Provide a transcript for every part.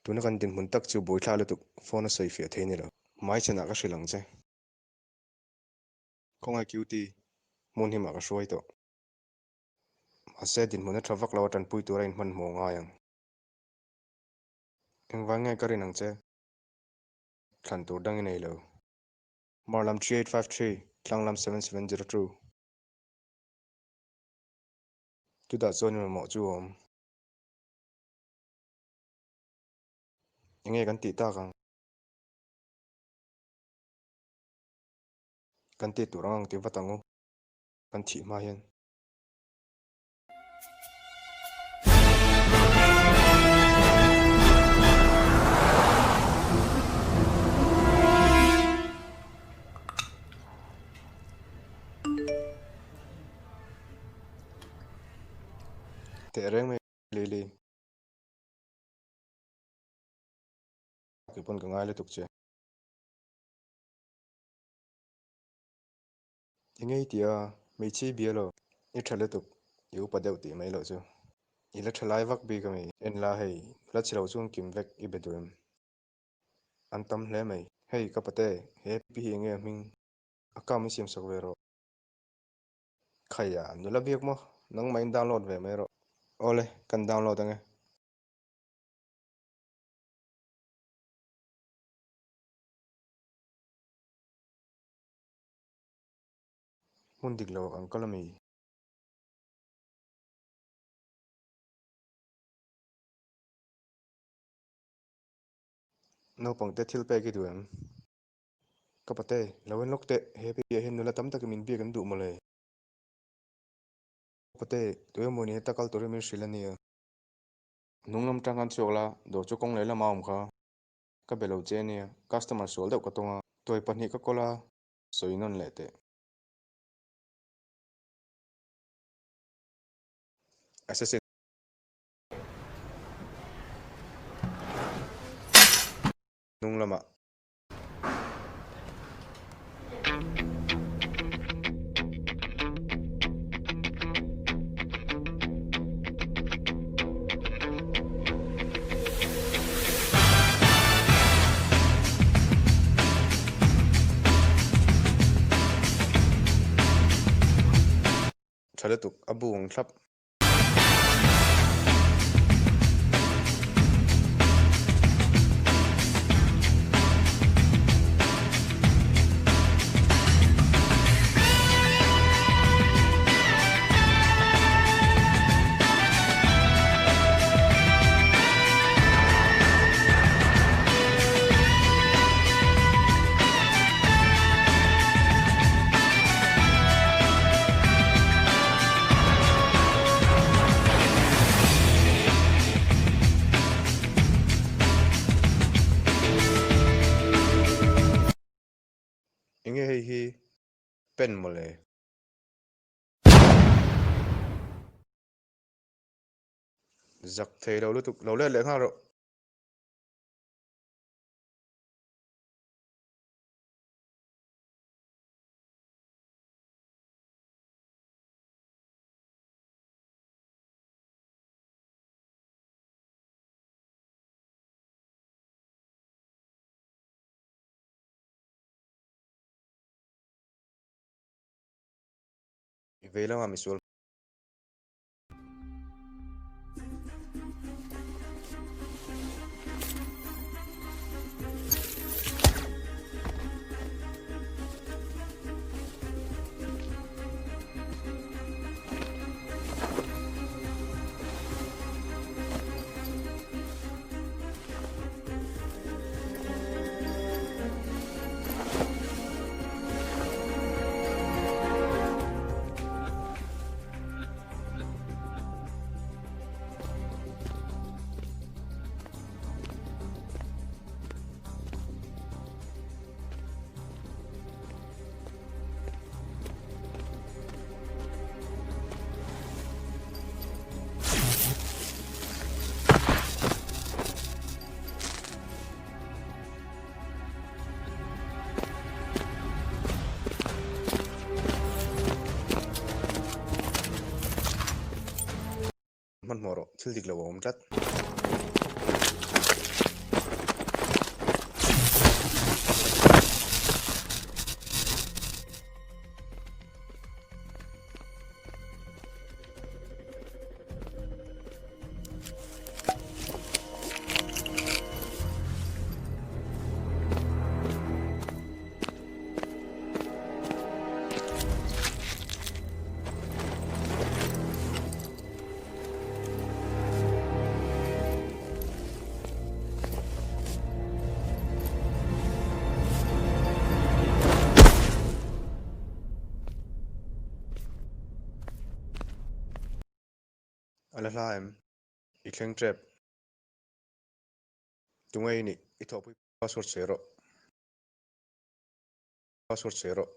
Tuna kan dinhmun tak chu buaithlak lutuk phone a sawi fiah thei ni lo. Hmaichhanah ka hrilh ang che. Khawngaih cutie, hmun himah ka hruai tawh. Mahse dinhmun a tha vak lo a tanpui tura inhmanhmawh ngai ang. Engvang nge ka rin ang che? Thlan tur dang i nei lo. Hmar lam 3853, tlang lam 7702. Chutah chuan i mamawh chu a awm. Enge kan tih tak ang? Kan tih tur ang ang ti vat ang u. Kan thih hma hian. Teh reng mai Lily. Kei pawn ka ngai lutuk che. I ngei tia hmeichhe i bia lo. I tha lutuk, i upa deuh tih mai loh chu. I la tha lai vak bik a mi. En la hei, la chhe lo chuan kim vek i be duh em? An tam hle mai. Hei ka pate, he pi hi enge a hming? A kam i siam sak ve rawh. Khaia, nula biak maw? Nangmah in download ve mai rawh. Awle, kan download ange. Hmun dik lo ang kal ami? Naupang te thil pek i duh em? Ka pate, lo en lawk teh, he piah hian nula tam takin min biak an duh mawle. Ka pate, tu emaw ni heta kal turin min hrilh a nia. Hnung lam tang khan chhuak la, dawr chu kawng leh lama a awm kha. Ka be lo che a nia, customer sual deuh ka tawng a. Tuai pahnih ka kawl a, sawi nawn leh teh. Assassin. Hnung lamah. Tha lutuk a bu ang thlap. Enge hei hi pen mawle. Zak thei lo lutuk lo let leh nghal rawh. I vei lamah misual. Hmanhmawh rawh, thil dik lo a awm tlat. A la hla em? I thleng tep. Tunge i nih? I thawhpui password sawi rawh. Password sawi rawh.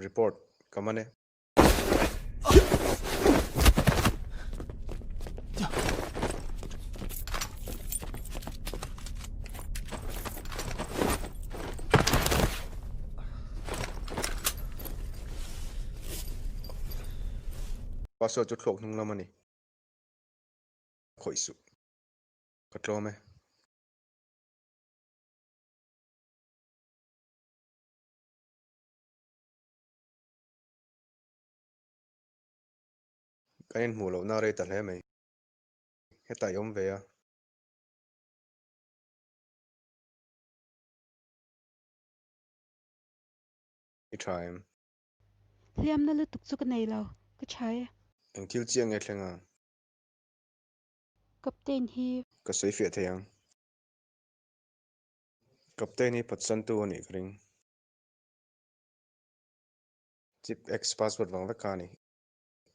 Report ka man e. Password chu thluak hnung lam a ni. Khawih suh. Ka tlawm e. Kan inhmuh lohna rei ta hle mai. Hetah i awm ve a. I tha em? Hliamna lutuk chu ka nei lo, ka tha e. Eng thil chiah nge thleng a? Captain hi. Ka sawi fiah thei ang. Captain hi phatsantu a nih ka ring. Chip X password vang vek kha a ni.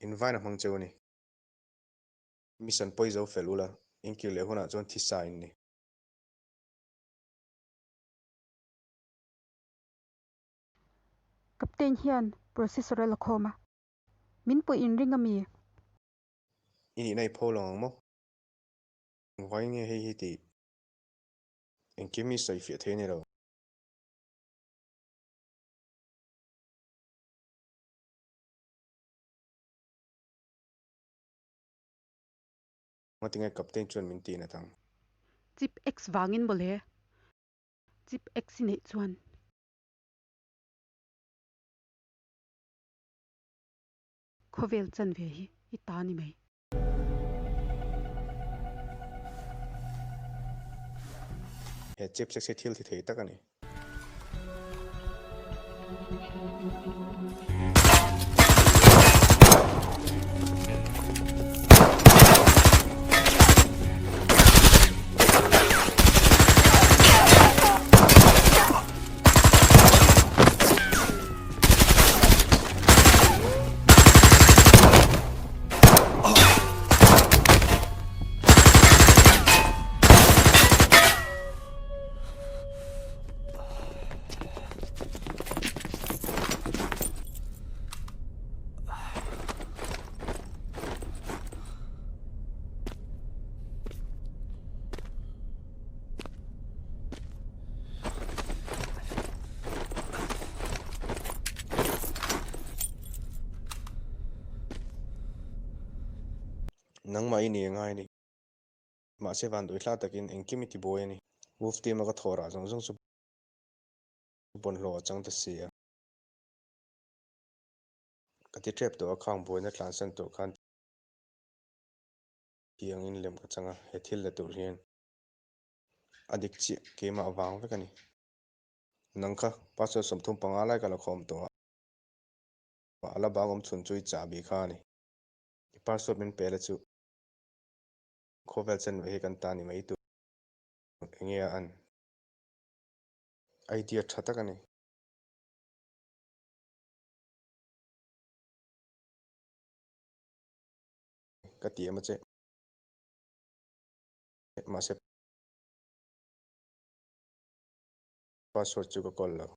Invine a hmang cheu a ni. Mission pawi zo fel ula, inkir leh hunah chuan thi sa in ni. Captain hian processor a la khawm a, min puih in ring a mi? I nihna i pho lo ang maw? Engvangin nge hei hi tih? Engkim i sawi fiah thei a ni lo. Ngatinge Captain chuan min tih nat ang? Chip X vangin mawle. Chip X i neih chuan. Khawvel chanve hi i ta ni mai. He chip sexy thil thi thei tak a ni. Nangmah i ni angai a ni. Mahse vanduai hla takin engkim i ti buai a ni. Wolf team a ka thawh rah zawng zawng chu bawnhlawh a chang ta si a. Ka ti tep tawh a, khang buaina tlansan tur khan ti angin lem ka chang a, he thil la tur hian a dik chiah keimah vang vek a ni. Nang kha password 35 lai ka la khawm tawh a, a la bang awm chhun chu i chahbi kha a ni. I password min pe la chu khawvel chen ve hi kan ta ni mai tur enge a an? Idea tha tak a ni. Ka ti em a che. Mahse password chu ka call lo.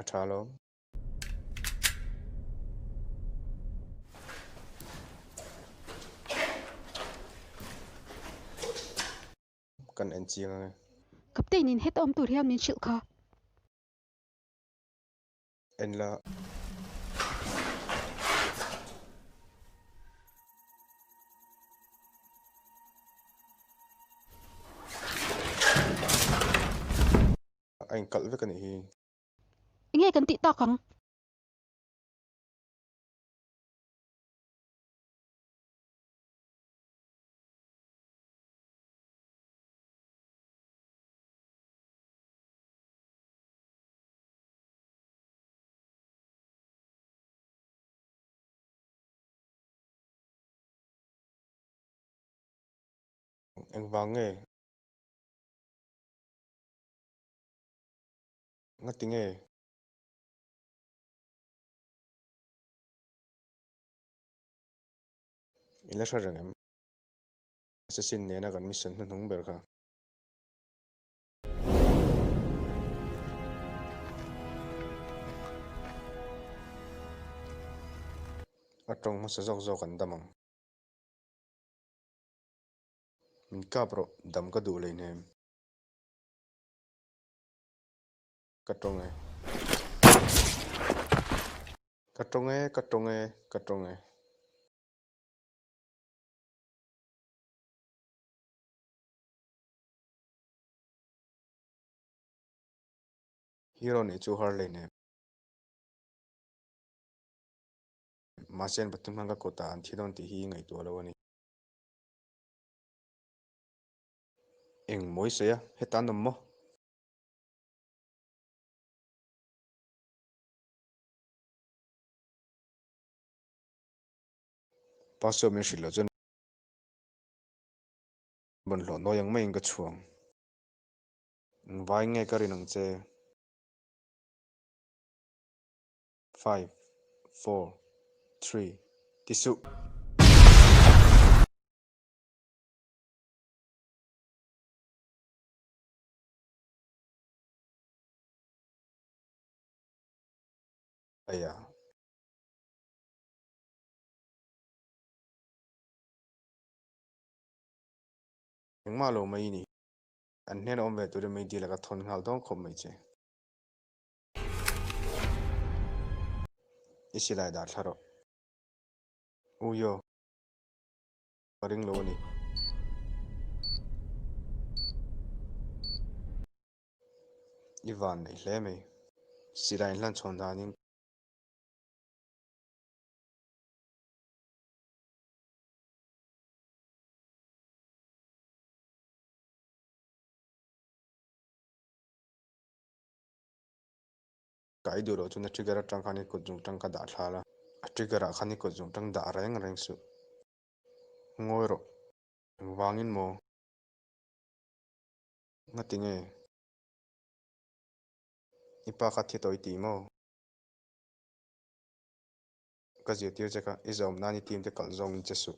A tha lo. Kan en chiang ang e. Captain in heta awm tur hian min hrilh kha. En la. A inkalh vek a nih hi. Enge kan tih tak ang? Engvang nge? Ngati nge? I la hre reng em? Assassin nena kan mission hnuhnung ber kha. A tawng hmasa zawk zawk an dam ang. Min kap rawh, dam ka duh leihnem. Ka tawng e. Ka tawng e, ka tawng e, ka tawng e. Hero nih chu har leihnem. Mahse an pathum khan ka kawtah an thi dawn tih hi ngaihtuah lo a ni. Eng mawi sawi a, heta an awm maw? Password min hrilh loh chuan Bawlhhlawh nawi ang maiin ka chhuang. Engvai nge ka rin ang che? Five, four, three, ti suh! Aia. Engmah lo mai i ni. An hnena awm ve turin mai dil a ka thawn nghal dawn khawp mai che. I silai dah thla rawh. U yo. Ka ring lo a ni. I van neih hle mai. Silai in hlan chhawn danin. Ka ei duh loh chuan a trigger atang khan i kut zung tang ka dah thla la, a trigger ah khan i kut zung tang dah reng reng suh. Ngawi rawh. Engvangin maw? Ngati nge? I pa kha thi tawh i ti maw? Ka zirtir che kha i zawm nan i team te kalh zawngin che suh.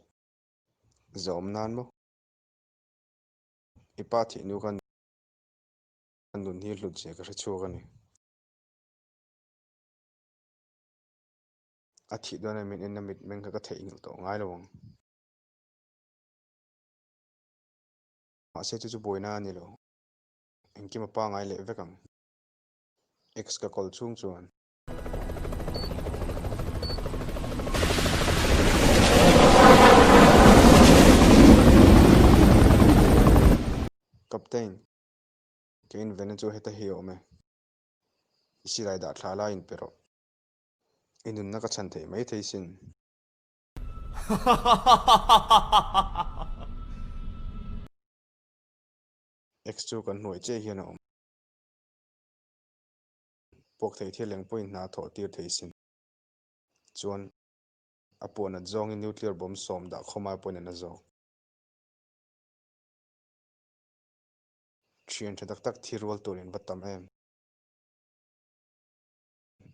Zawm nan maw? I pa thih nu kha nun hi hlut zia ka hre chhuak a ni. A thih dawn a min en a mitmeng kha ka theihnghilh tawh ngai lo ang. Mahse chu chu buaina a ni lo. Engkim a pangai leh vek ang. Ex ka kawl chhung chuan. Captain, kei invenna chu heta hi a awm e. I silai dah thla lai inpe rawh. I nunna ka chhan theih mai thei sin. X chu kan hnuai chiah hian a awm. Puak thei thil eng pawhin hna thawh tir thei sin. Chuan, a puah nat zawngin nuclear bomb sawm dah khawmai pawhin a na zawk. Thian tha tak tak thi rual tur in va tam em.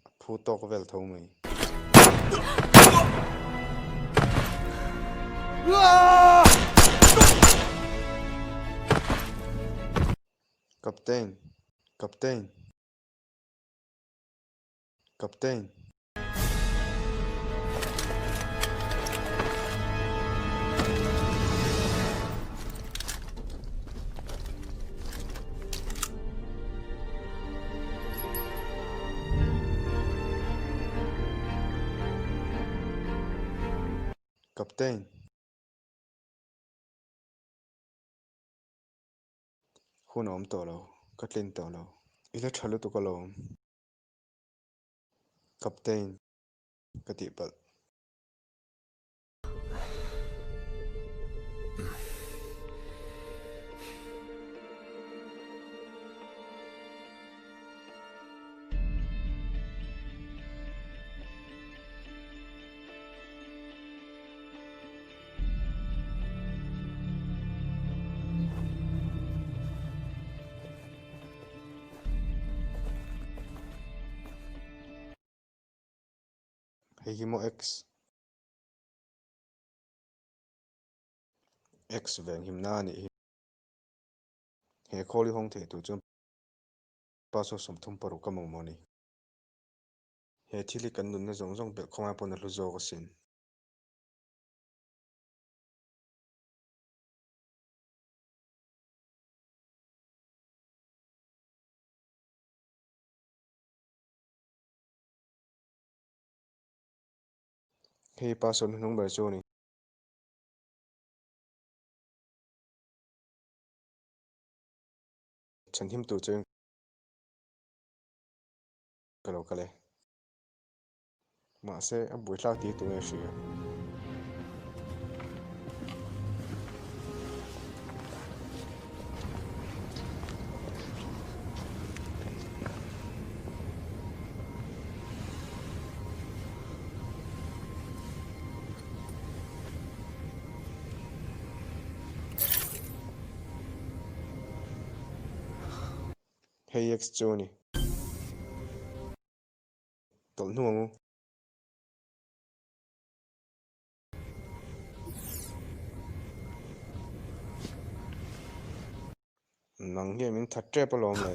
A phu tawk vel tho mai. Captain! Captain! Captain! Captain! Hun a awm tawh lo, ka tlin tawh lo. I la tha lutuk alawm. Captain, ka tih palh. Hei hi maw X? X venghimna a nih hi. He khawl i hawng thei tur chuan password 36 ka mamawh a ni. He thil hi kan nunna zawng zawng belh khawm ai pawn a hlu zawk asin. Hei password hnuhnung ber chu a ni. Chhanhim tur chuan ka lo kal e. Mahse, a buaithlak tih tunge hria? Hei X chu a ni. Tawlh hnu ang u. Nang hian min that tep alawm le.